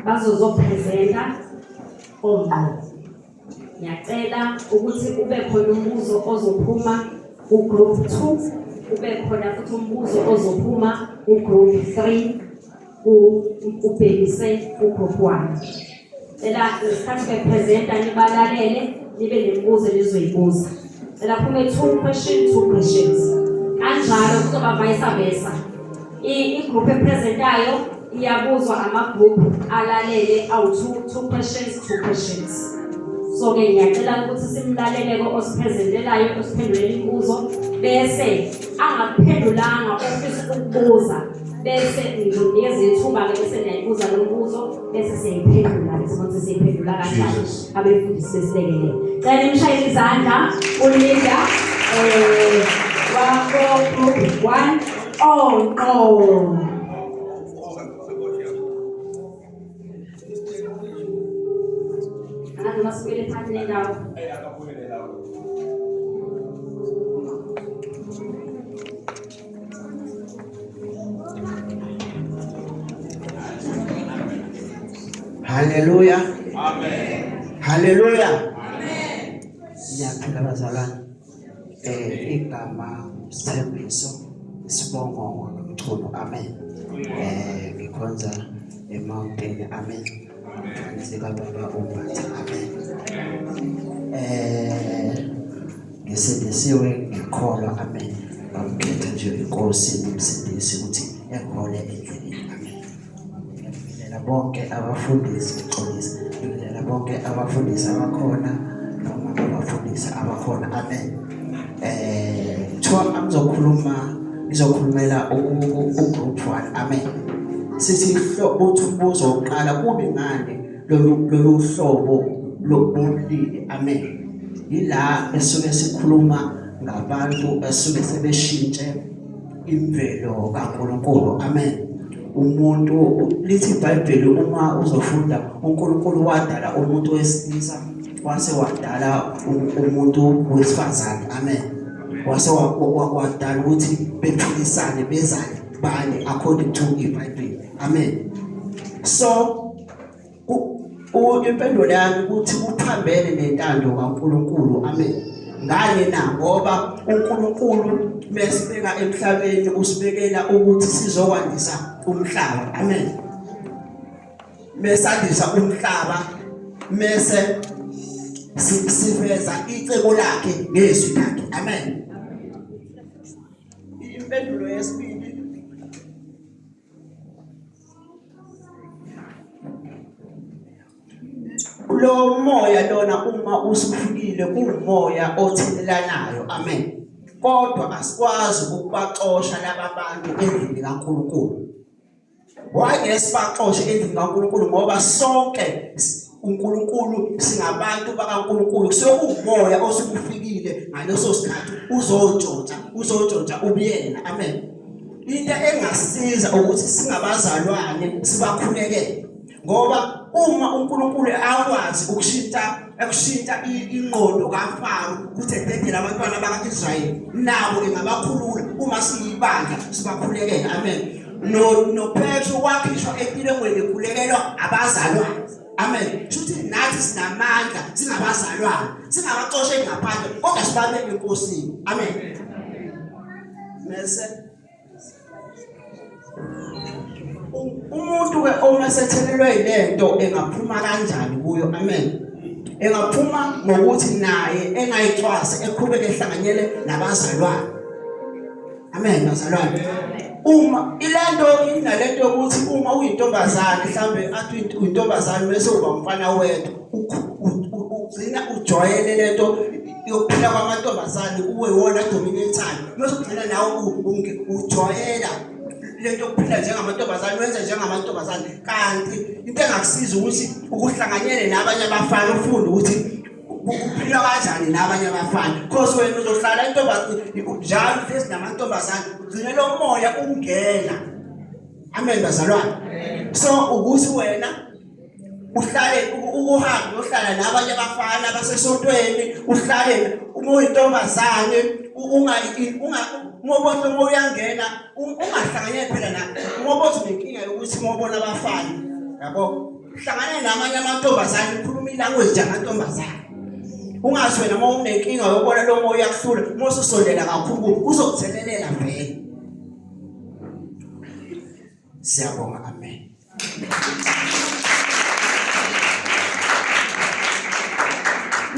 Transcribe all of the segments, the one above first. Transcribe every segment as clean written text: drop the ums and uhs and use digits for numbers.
Bazozopresenta ongqo. Ngiyacela ukuthi kube khona umbuzo ozophuma ku-group 2, kube khona futhi umbuzo ozophuma ku-group 3 ubhekise ku-group 1. Cela ngesikhathi bepresenta nibalalele nibe nemibuzo enizoyibuza. Cela kuphume two question, two questions. Kanjalo kuzoba vice versa. I-group epresentayo iyabuzwa ama-group alalele awu-two, two questions, two questions. So-ke ngiyacela ukuthi simlalele-ke osiphezentelayo osiphendulela imibuzo bese angakuphendulanga ofisa ukubuza bese ngizonikeza ithuba-ke bese niyayibuza lo mbuzo bese siyayiphendula-ke sibona ukuthi siyiphendula kanjani abefundisi besilekelele. Cela nimshayele izandla ulinda um wako-group one onqo. Angazi noma sibuyele phansi nendawo. Haleluya. Amen. Haleluya. Amen. Siyaphila bazalwane. Igama Sithembiso isibongo Mchunu. Amen. Ngikhonza eMountain. Amen. Phansi kababa uMbatha. Amen. Ngisindisiwe ngikholwa. Amen. Ngamkhetha nje inkosi nomsindisi ukuthi engihole endleleni. Amen. Ngibingelela bonke abafundisi ngixolisa. Ngibingelela bonke abafundisi abakhona noma abafundisi abakhona. Amen. Kuthiwa angizokhuluma ngizokhulumela u-group 1. Amen. Sithi uthi umbuzo wokuqala kubi ngani lolu hlobo lobulili. Amen. Yila esuke sikhuluma ngabantu esuke sebeshintshe imvelo kaNkulunkulu. Amen. Umuntu lithi iBhayibheli uma uzofunda uNkulunkulu wadala umuntu wesilisa wase wadala umuntu wesifazane. Amen. Wase wadala ukuthi bephilisane bezane bane according to iBhayibheli. Amen. So Impendulo yami ukuthi kuphambene nentando kaNkulunkulu. Amen. Ngani na? Ngoba uNkulunkulu mesibeka emhlabeni usibekela ukuthi sizokwandisa umhlaba. Amen. Mesandisa umhlaba mese siveza icebo lakhe ngezwi lakhe. Amen. Impendulo yesibili Lo moya lona uma usufikile kuwumoya othelelanayo. Amen. Kodwa asikwazi ukubaxosha laba bantu endlini kaNkulunkulu. Why ngeke sibaxoshe endlini kaNkulunkulu? Ngoba sonke uNkulunkulu singabantu bakaNkulunkulu. Sekuwumoya osukufikile ngaleso sikhathi uzontshontsha, uzontshontsha ubuyena. Amen. Into engasiza ukuthi singabazalwane sibakhulekele ngoba uma uNkulunkulu akwazi ukushintsha ekushintsha ingqondo kaFaro ukuthi ededele abantwana baka-Israyeli nabo engabakhulula uma siyibandla sibakhulekele. Amen. No noPetru wakhishwa etilengweni ekhulekelwa abazalwane. Amen. Shuthi nathi sinamandla singabazalwane singabaxoshe ngaphandle kodwa sibabeke enkosini. Amen. Mese umuntu ke uma sethelelwe yilento engaphuma kanjani kuyo. Amen. Engaphuma ngokuthi naye engayicwasi eqhubeke ehlanganyele nabazalwane. Amen bazalwane. Uma ilento inalento yokuthi uma uyintombazane mhlambe athi uyintombazane bese uba umfana wedwa ugcina ujwayele lento yokuphila kwamantombazane uwe wona dominatayo bese ugcina nawe ujwayela lento yokuphila njengamantombazane wenze njengamantombazane kanti into engakusiza ukuthi ukuhlanganyele nabanye abafana ufunde ukuthi kuphilwa kanjani nabanye abafana cause wena uzohlala intombazane njalo hlezi namantombazane ugcine lo moya ungena. Amen bazalwane. So ukuthi wena uhlale ukuhambe uyohlala nabanye abafana basesontweni uhlale uma uyintombazane unga unga uma ubona uma uyangena ungahlanganyeli phela na uma ubona unenkinga yokuthi uma ubona abafana yabo. Uhlangana namanye amantombazane ukhuluma ilanguage yamantombazane. Ungathi wena uma unenkinga yobona lo moya uyakuhlula, uma ususondela kakhulu uzokuthelelela vele. Siyabonga, amen.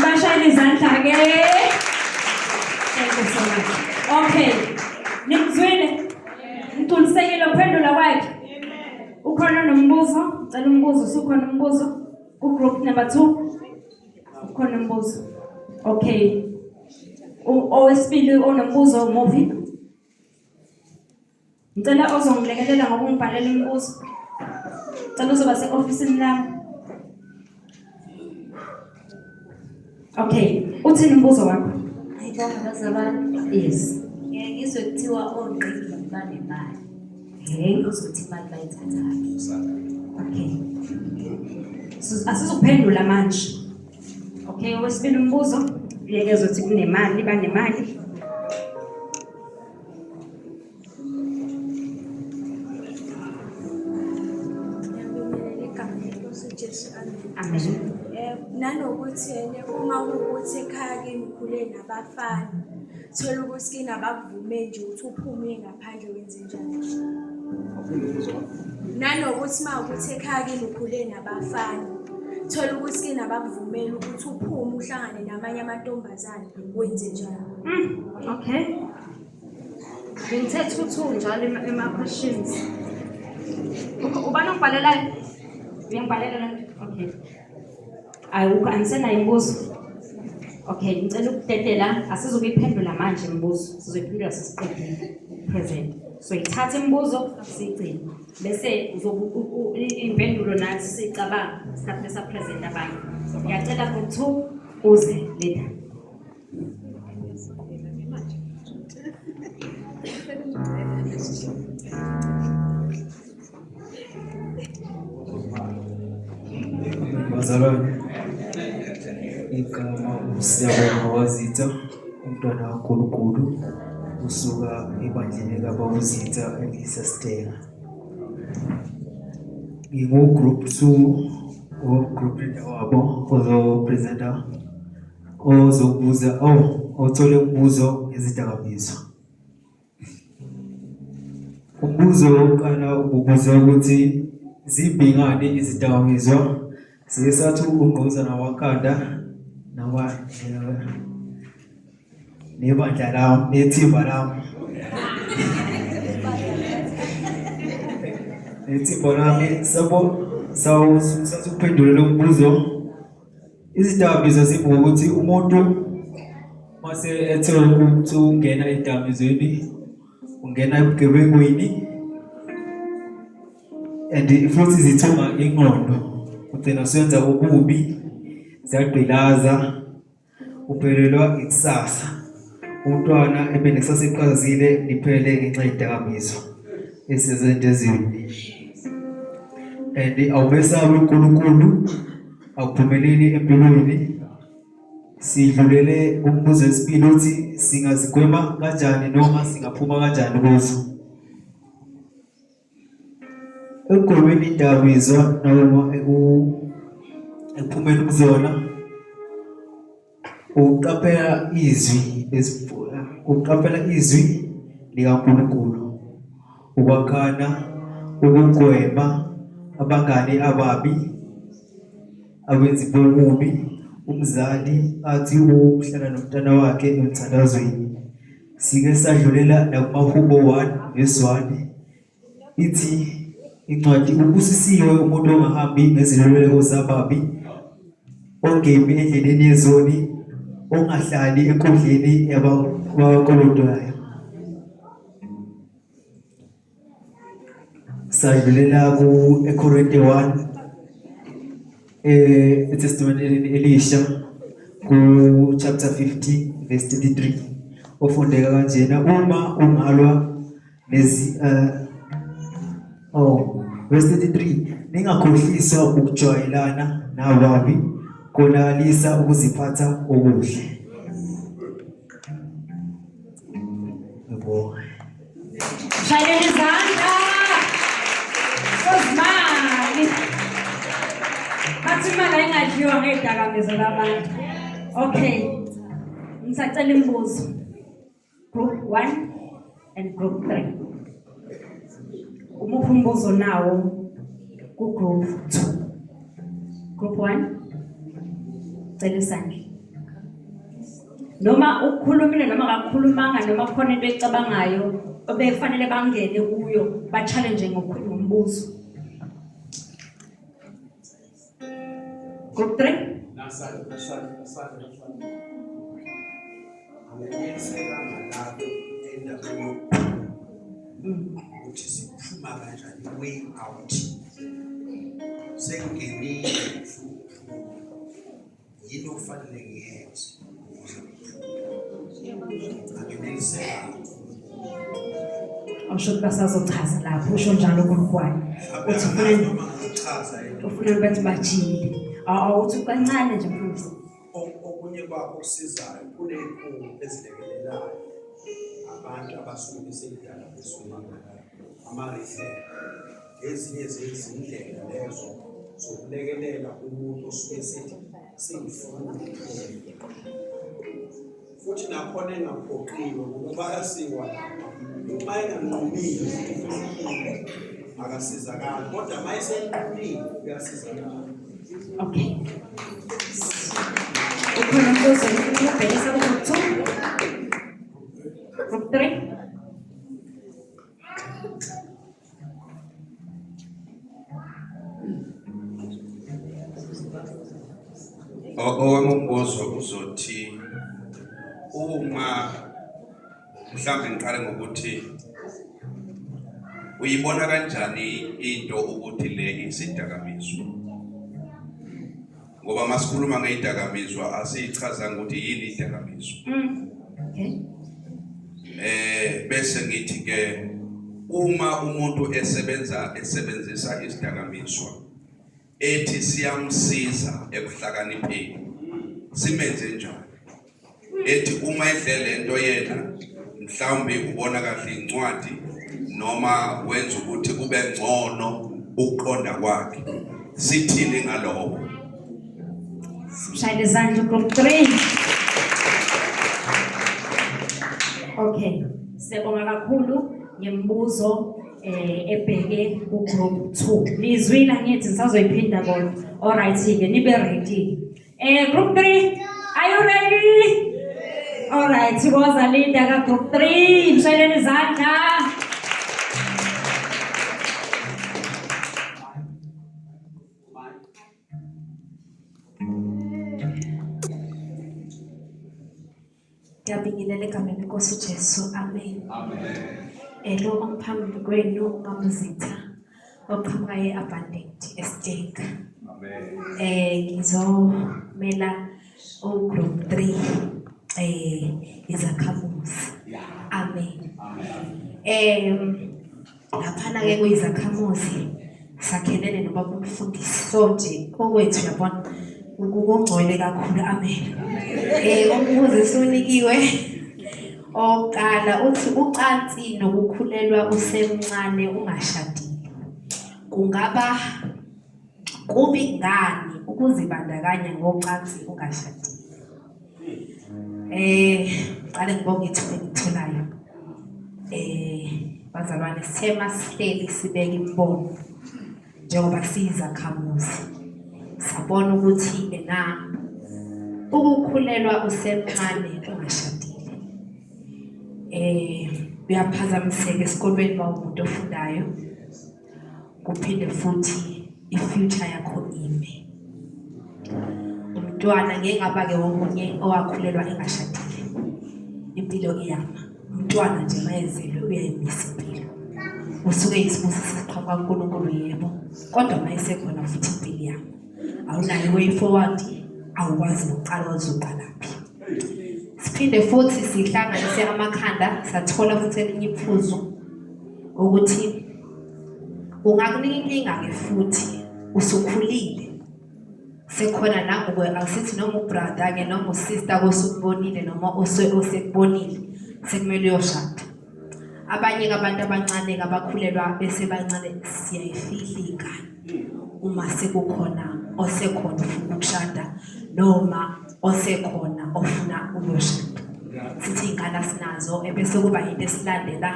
Bashayele izandla ke. Thank you so much. Okay. Nimzwile? Ngigculisekile ukuphendula kwakhe. Ukhona nombuzo? Cela umbuzo, usukhona umbuzo? Ku group number 2. Ukhona umbuzo. Okay. Owesibili onombuzo umuphi? Ngicela ozongilekelela ngokungibhalela imibuzo. Ngicela uzoba se-ofisini lami. Okay, uthini umbuzo wakho? Ayibonga bazalwane. Yes. Ngeke ngizwe kuthiwa ongqingili banemali. Hey. Uzothi imali bayithathaphi? Okay. Asizukuphendula manje. Okay, owesibili umbuzo. Uyeke ezothi kunemali, banemali. Ngiyabingelela egameni lenkosi uJesu amen. Amen. Eh nanokuthi ene uma kuwukuthi ekhaya kini ukhule nabafana thola ukuthi kini abakuvumeli nje ukuthi uphume uye ngaphandle wenze njani. Nanokuthi uma ukuthi ekhaya kini ukhule nabafana thola ukuthi kini abakuvumeli ukuthi uphume uhlangane namanye amantombazane wenze njani. Okay. Ngithe 2-2 njalo ema-questions. Ubani ongibhalelayo? Uyangibhalela le nto? Okay. Awukho, angisenayo imibuzo. Okay, ngicela ukudedela, asizukuyiphendula manje imibuzo. Sizoyiphendula sesiqedile present. So ithatha imibuzo siyigcine. Bese impendulo nathi siyicabanga isikhathi besa present abanye. Ngiyacela group 2 uze later. Bazalwane, igama uSiyabonga Wazitha, umntwana kaNkulunkulu, usuka ebandleni likaBaba uZitha eliseStela. Ngingu-group 2 wo-group leader wabo ozopresenta ozokubuza oh othole umbuzo ngezidakamizwa. Umbuzo wokuqala ububuza ukuthi zibhingani izidakamizwa. Siye sathi ungquza nawakhanda nawa nebandla lami nethimba lami nethimba lami sabo sathi ukuphendula lo mbuzo. Izidakamizwa zingukuthi umuntu mase ethe ukuthi ungena ezidakamizweni ungena ebugebengwini and futhi zithunga ingqondo ugcina usenza ububi ziyagqilaza uphelelwa ikusasa umntwana ebe nekusasa eqhakazile liphele ngenxa yezidakamizwa esizento ezimbi and awumesabi uNkulunkulu awuphumeleli empilweni. Sidlulele kumbuzo wesibili uthi singazigwema kanjani noma singaphuma kanjani kuzo. Ekugwemeni idakamizwa noma ekuphumeni kuzona ukuqaphela izwi ukuqaphela izwi likaNkulunkulu ukwakhana ukugwema abangani ababi abenzi bobubi umzali athi ukuhlala nomntana wakhe emthandazweni sike sadlulela nakumahubo 1 verse 1 ithi incwadi ubusisiwe umuntu ongahambi ngezeluleko zababi ongemi endleleni yezoni ongahlali enkundleni yabakolodayo Sadlulela ku eKorinte 1 eh eTestamenteni elisha ku chapter 15 verse 33 ofundeka kanjena uma ungalwa nezi oh verse 33 ningakhohliswa ukujwayelana nababi konakalisa ukuziphatha okuhle. Ngibonge. Shayela izandla. Sozimali. Bathi imali ayingadliwa ngey'dakamizwa labantu. Okay. Ngisacela imibuzo. Group 1 and group 3. Umuphi umbuzo nawo ku group 2? Group 1. Cela isandla. Noma ukhulumile noma akakhulumanga noma khona into ecabangayo obefanele bangene kuyo ba challenge ngombuzo. Group 3. Nasani, nasani, nasani, nasani. Angiyelisekanga lapho endabeni yokuphuma ukuthi siphuma kanjani, way out. Sengingenile, ngifuna ukuphuma, yini okufanele ngiyenze ukuze ngiphume? Angenelisekanga. Awusho ukuthi basazochaza lapho, usho njalo group 1. Uthi ufuna noma ngichaza yini. Ufuna bathi bajile. Awuthi kancane nje mfundisi. Okunye kwakho okusizayo, kuney'khungo ezilekelelayo abantu abasuke beseyidakamizweni, ama-rehab, ezinye zezindlela lezo zokulekelela umuntu osuke esethi sengifuna ukuphuma, futhi nakhona engaphoqiwe ngoba bayasiwa lapha. Uma enganqumile akasizakali, kodwa uma esenqumile uyasizakala. Okay. Ukhona umbuzo ubhekisa ku group 2? Group 3? Owami umbuzo uzothi uma mhlawumbe ngiqale ngokuthi uyibona kanjani into ukuthi le isidakamizwa, ngoba masikhuluma ngezidakamizwa asiyichazanga ukuthi yini idakamizwa. Bese ngithi ke uma umuntu esebenza esebenzisa isidakamizwa ethi siyamsiza ekuhlakanipheni, simenze njani? Ethi uma edle lento yena mhlawumbe ubona kahle incwadi noma wenza ukuthi kube ngcono ukuqonda kwakhe, sithini ngalokho? Simshayele izandla group 3. Okay, siyabonga kakhulu ngemibuzo ebheke ku group 2. Nizwile ngithi ngisazoyiphinda bona. All right ke, nibe ready. Group 3, are you ready? All right, woza leader ka group 3, mshayeleni izandla. Ngiyabingelela egameni lenkosi uJesu. Amen. Amen. Lo ongiphambi kwenu uMamzitha oqhamuka e-Abundant Estate. Amen. Ngizomela u-group 3 izakhamuzi. Amen. Amen. Laphana ke kuyizakhamuzi sakhelene nobaba umfundisi, so nje okwethu uyabona ukungcwele kakhulu. Amen. Umbuzo esunikiwe oqala uthi ucansi nokukhulelwa usemncane ungashadile kungaba kubi ngani ukuzibandakanya ngocansi ungashadile? Qale ngibonge ithuba engitholayo. Bazalwane, sithe masihleli sibeka imibono njengoba siyizakhamuzi, sabona ukuthi ena ukukhulelwa usemncane ungashadile uyaphazamiseka esikolweni uma umuntu ofundayo, kuphinde futhi i-future yakho ime. Umntwana ngeke ngaba-ke womunye owakhulelwa engashadile, impilo iyama. Umntwana nje mayezelwe uyayimisa impilo, usuke isibusiso siqhamuka kuNkulunkulu, yebo, kodwa mayesekhona futhi impilo iyama, awunayo i-way forward, awukwazi nokuqala uzoqalaphi. Siphinde futhi sihlanganise amakhanda, sathola futhi elinye iphuzu ukuthi ungakunika inkinga-ke futhi usukhulile, sekhona nangoku asithi noma ubrother-ke noma usister kosukubonile noma osekubonile sekumele uyoshada. Abanye-ke abantu abancane-ke abakhulelwa besebancane siyayifihla iy'ngane uma sekukhona osekhona ufuna ukushada noma osekhona ofuna ukuyoshada. Sithi iy'ngane asinazo ebese kuba yinto esilandela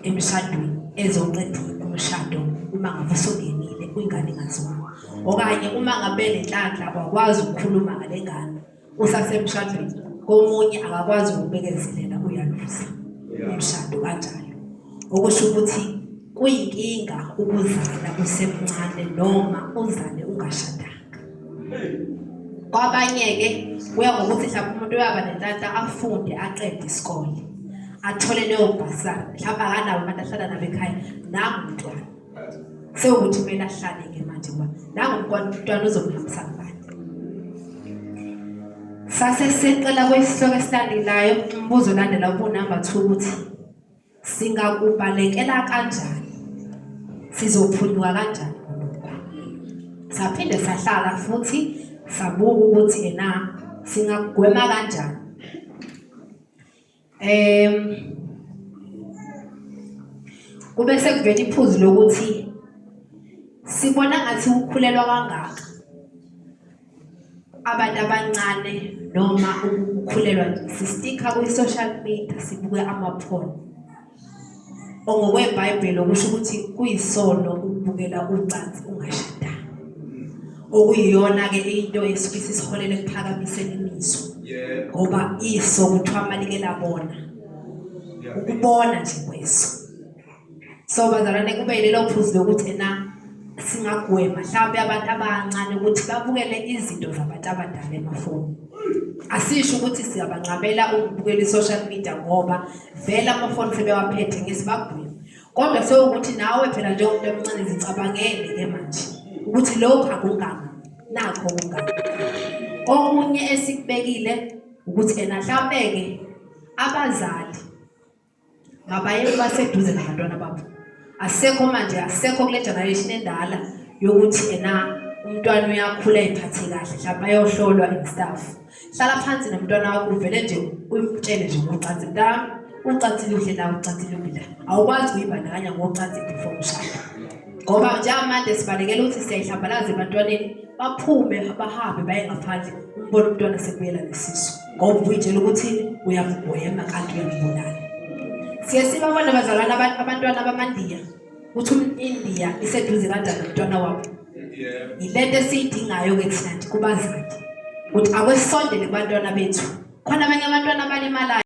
emshadweni ezoqeda umshado uma ngabe usungenile ingane ingaziwa okanye uma ngabe nenhlanhla wakwazi ukukhuluma ngale ngane usasemshadweni komunye akakwazi ukubekezelela uyaluza umshado kanjalo okusho ukuthi kuyinkinga ukuzala usemncane noma uzale ungashadanga kwabanye-ke kuya ngokuthi mhlawumbe umuntu uyaba nenhlanhla afunde aqede isikole athole leyo bhasari mhlawumbe akanabo abantu ahlala nabo ekhaya nangu umntwana sewukuthi kumele ahlale-ke manje ngoba nangu umntwana uzomhambisa kubani sase siqela kwesihloko esilandelayo umbuzo olandela ubunamba 2 ukuthi Singakubalekela kanjani? Sizophunyuka kanjani kulokhu? Saphinde sahlala futhi sabuka ukuthi ena singakugwema kanjani. Kube sekuvela iphuzu lokuthi sibona ngathi ukukhulelwa kangaka abantu abancane noma ukukhulelwa nje sistikha kwi-social media sibuke amaphone ongokweBhayibheli okusho ukuthi kuyisono ukubukela ucansi ungashadanga okuyiyona-ke into esuke isisiholele ekuphakamiseni imizwa ngoba iso kuthiwa malikela bona ukubona nje kweso So bazalwane kube yilelo phuzu lokuthi ena singagwema mhlawumbe abantu abancane ukuthi babukele izinto zabantu abadala emafoni. Asisho ukuthi siyabanqabela ukubukela i-social media ngoba vele amafoni sebewaphethe ngesibagwema. Kodwa sewukuthi nawe phela njengomuntu omncane zicabangele ke manje ukuthi lokhu akunganga nakho kunganga. Okunye esikubekile ukuthi ena mhlawumbe-ke abazali Mabaye baseduze nabantwana babo. Asekho manje asekho kule generation endala yokuthi ena umntwana uyakhula ephathe kahle mhlawumbe ayohlolwa and stuff. Hlala phansi nomntwana wakho uvele nje umtshele nje ngocansi mntana ucansi luhle la ucansi lubi la. Awukwazi ukuyibandakanya ngocansi before umshado. Ngoba njengamanje sibalekela ukuthi siyayihlambalaza ebantwaneni baphume bahambe baye ngaphandle umbone umntwana sekubuyela nesisu. Ngoba ubuyitshela ukuthi uyamgwema kanti uyambulala. Siye sibabone bazalwane abantwana bamaNdiya ukuthi umIndiya iseduze kanjani nomntwana wabo. Yilento esiyidingayo-ke thina nje kubazali ukuthi akwesondele kubantwana bethu. Khona abanye abantwana abalimalayo.